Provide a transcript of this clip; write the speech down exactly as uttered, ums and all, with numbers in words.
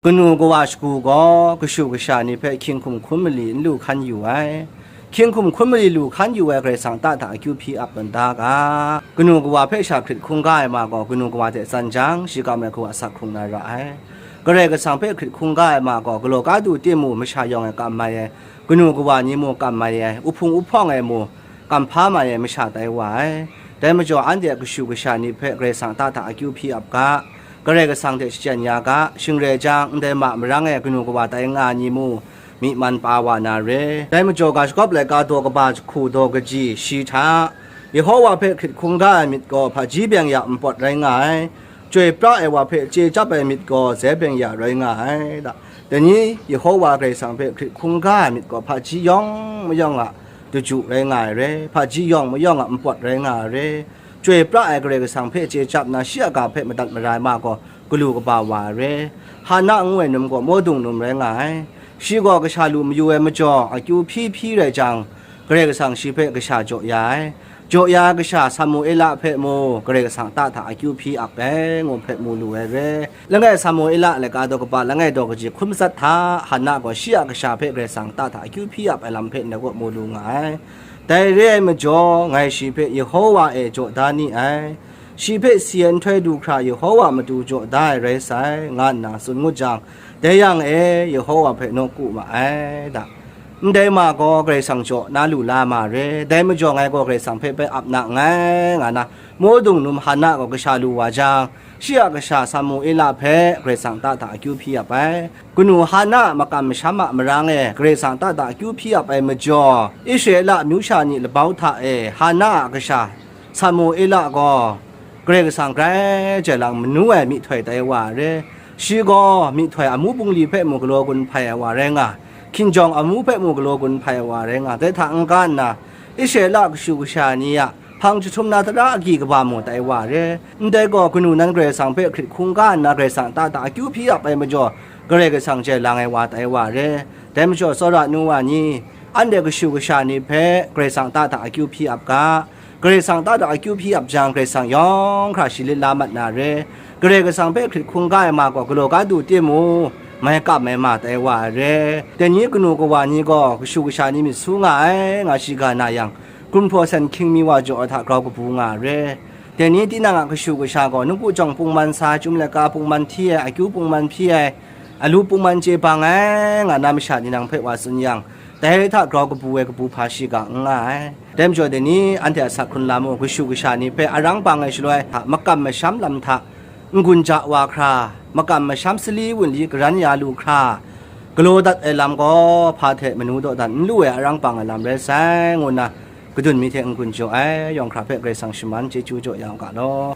Kanu kawa shagu gaw kashu kasha ni hpe hkying hkum hkun mali n lu hkan yu ai. Hkying hkum hkun mali lu hkan yu ai Karai Kasang ta hta akyu hpyi ap tawn da ga. Kanu kawa hpe sha hkrit hkungga ai ma gaw, kanu kawa hte tsan jang, shi kam ai hku asak hkrung na ra ai. Karai Kasang hpe hkrit hkungga ai ma gaw, galaw ka du tim mu masha yawng e kam mai ai, kanu kawa ni mu kam mai ai, uhpung uhpawng e mu kam hpa mai ai masha tai wa ai. Dai majaw, anhte a kashu kasha ni hpe Karai Kasang ta hta akyu hpyi ap ga, Karai Kasang hte shachyen ya ga, shing rai jang, ndai ma marang e kanu kawa tai nga ai ni mu, myi man pa wa na re. Dai majaw, ga shagawp laika daw kaba jahku daw kaji shi hta, Yehowa hpe hkrit hkungga ai myit gaw hpaji byeng ya npawt rai nga ai, chyoi pra ai wa hpe chye chyap ai myit gaw zai byeng ya rai nga ai da. Dai ni, Yehowa Karai Kasang hpe hkrit hkungga ai myit gaw hpaji yawng mayawng a daju rai nga ai re, hpaji yawng mayawng a npawt rai nga ai re, chyoi pra ai Karai Kasang hpe chye chyap na shi a ga hpe madat mara ai ma gaw galu kaba wa ai re. Hana ngu ai num gaw mawdung num rai nga ai. Shi gaw kasha lu mayu ai majaw, akyu hpyi hpyi rai jang, Karai Kasang shi hpe kasha jaw ya ai. Jaw ya ai kasha Samuela hpe mu, Karai Kasang ta hta akyu hpyi ap ai, ngu hpe mu lu ai re. Langai Samuela laika daw kaba langai daw kaji hkun matsat hta, Hana gaw shi a kasha hpe Karai Kasang ta hta akyu hpyi ap ai lam hpe ndai kaw mu lu nga ai. Dai re ai majaw, ngai shi hpe Yehowa e jaw da ni ai. Shi hpe si ai nhtoi du hkra Yehowa matu jaw da ai rai sai, nga nna tsun ngut jang, dai yang e Yehowa hpe nawku ma ai da. Ndai ma gaw Karai Kasang jaw na lu la ma re. Dai majaw, ngai gaw Karai Kasang hpe bai ap na nngai, nga na, mawdung num Hana gaw kasha lu wa jang, shi a kasha Samuela hpe Karai Kasang ta hta akyu hpyi ap ai. Kanu Hana a makam masham a marang e Karai Kasang ta hta akyu hpyi ap ai majaw, Israela amyu sha ni labau hta e Hana a kasha Samuela gaw Karai Kasang grai jai lang manu ai myihtoi tai wa ai re. Shi gaw myihtoi amu bungli hpe mu galaw gun hpai ai wa rai nga, hkinjawng amu hpe mu galaw gun hpai ai wa rai nga, dai hta n-ga nna, Israela kashu kasha ni a hpang jahtum na tara agyi kaba mu tai wa ai re. Ndai gaw, kanu nan Karai Kasang hpe hkrit hkungga nna Karai Kasang ta hta akyu hpyi ap ai majaw, Karai Kasang jai lang ai wa tai wa ai re. Dai majaw, tsawra nu wa ni, anhte kashu kasha ni hpe Karai Kasang ta hta akyu hpyi ap ga. Karai Kasang ta hta akyu hpyi ap jang, Karai Kasang yawng hkra shi lit la mat na re. Karai Kasang hpe hkrit hkungga ai ma gaw galaw ka du tim mu, mai kam ai ma tai wa ai re. Dai ni kanu kawa ni gaw kashu kasha ni myit su nga ai, nga shiga na yang, Hkum hpraw sen hkying mi wa jaw ai hta grau kabu nga ai re. Dai ni tinang a kashu kasha gaw, nawku jawng pungman sa ai, chyum laika pungman hti ai, akyu pungman hpyi ai, alu pungman chye bang ai, nga na masha ni nang hpe wa tsun yang, dai hta grau kabu ai kabu hpa shiga n nga ai. Dai majaw, dai ni anhte a sak hkrun lam u, kashu kasha ni hpe arang bang ai shaloi hta, makam masham lam hta, n-gun ja wa hkra, makam masham sali wunli karan ya lu hkra, galaw dat ai lam gaw, hpa hte manu dawdan n lu ai arang bang ai lam rai sai, ngu nna, kadun mi hte n-gun jaw ai, yawng hkra hpe Karai Kasang shaman chyeju jaw ya u ga law.